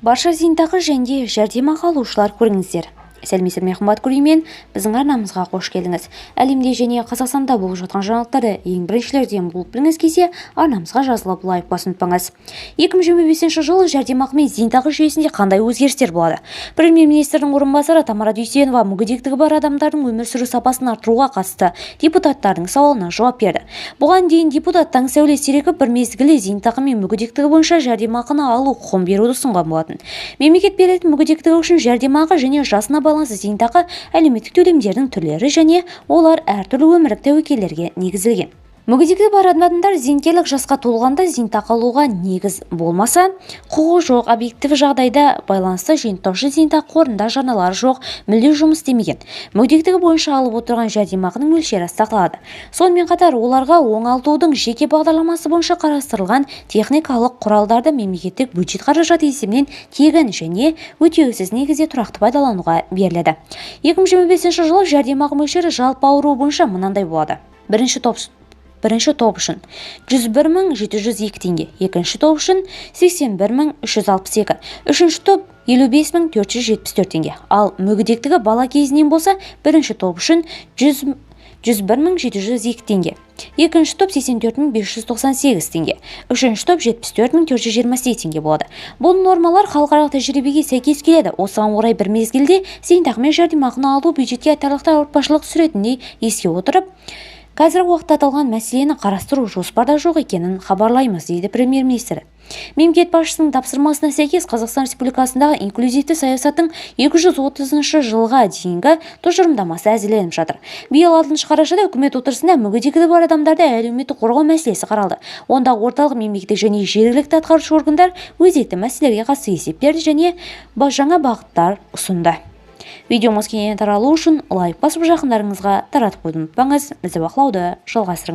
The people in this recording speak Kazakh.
Барша зейнетақы және жәрдемақы алушылар, көріңіздер! Сәлеметсіздер ме, қымбат көрермен! Біздің арнамызға қош келдіңіз! Әлемде және Қазақстанда болып жатқан жаңалықтарды ең біріншілерден болып білгіңіз келсе, арнамызға жазылып, лайк басуды ұмытпаңыз. 2025 жылы жәрдемақы мен зейнетақы жүйесінде қандай өзгерістер болады? Премьер-министрдің орынбасары Тамара Дүйсенова мүгедектігі бар адамдардың өмір сүру сапасын арттыруға қатысты депутаттардың сауалына жауап берді. Бұған дейін депутат Таңсәуле Серіков бір мезгілде зейнетақы мен мүгедектігі бойынша жәрдемақыны алу құқығын беруді ұсынған болатын. Мемлекет беретін мүгедектігі үшін жәрдемақы және жасына байланысты зейнетақы әлеуметтік төлемдердің түрлері және олар әртүрлі өмірлік тәуекелдерге негізделген. Мүгедектігі бар адамдар зейнеткерлік жасқа толғанда зейнетақы алуға негіз болмаса, құқығы жоқ, объективті жағдайда байланысты жинақтаушы зейнетақы қорында жарналары жоқ, мүлде жұмыс істемеген. Мүгедектігі бойынша алып отырған жәрдемақының мөлшері сақталады. Сонымен қатар оларға оңалтудың жеке бағдарламасы бойынша қарастырылған техникалық құралдарды мемлекеттік бюджет қаражаты есебінен тегін және өтеусіз негізде тұрақты пайдалануға беріледі. 2025 жылы жәрдемақы мөлшері жалпы ауру бойынша мынандай болады: Бірінші топ үшін 101 702 теңге, екінші топ үшін 81 362, үшінші топ 55 474 теңге. Ал мүгедектігі бала кезінен болса, бірінші топ үшін 101 702 теңге, екінші топ 84 598 теңге, үшінші топ 74 428 теңге болады. Бұл нормалар халықаралық тәжірибеге сәйкес келеді. Осыған орай бір мезгілде зейнетақы мен жәрдемақыны алу бюджетке айтарлықтай ауыртпашылық түсіретінін ескере отырып, қазіргі уақытта аталған мәселені қарастыру жоспарда жоқ екенін хабарлаймыз, дейді премьер-министр. Мемлекет басшысының тапсырмасына сәйкес, Қазақстан Республикасындағы инклюзивті саясаттың 2030 жылға дейінгі тұжырымдамасы әзірленіп жатыр. Биыл 6 қарашада үкімет отырысында мүгедектігі бар адамдарды әлеуметтік қорғау мәселесі қаралды. Онда орталық мемлекеттік және жергілікті атқарушы органдар өзекті мәселелерге қатысты есеп берді және жаңа бағыттар ұсынды. Видеомыз кеңінен таралу үшін лайк басып, жақындарыңызға таратып қоюды ұмытпаңыз. Бізді бақылауды жалғастырыңыз.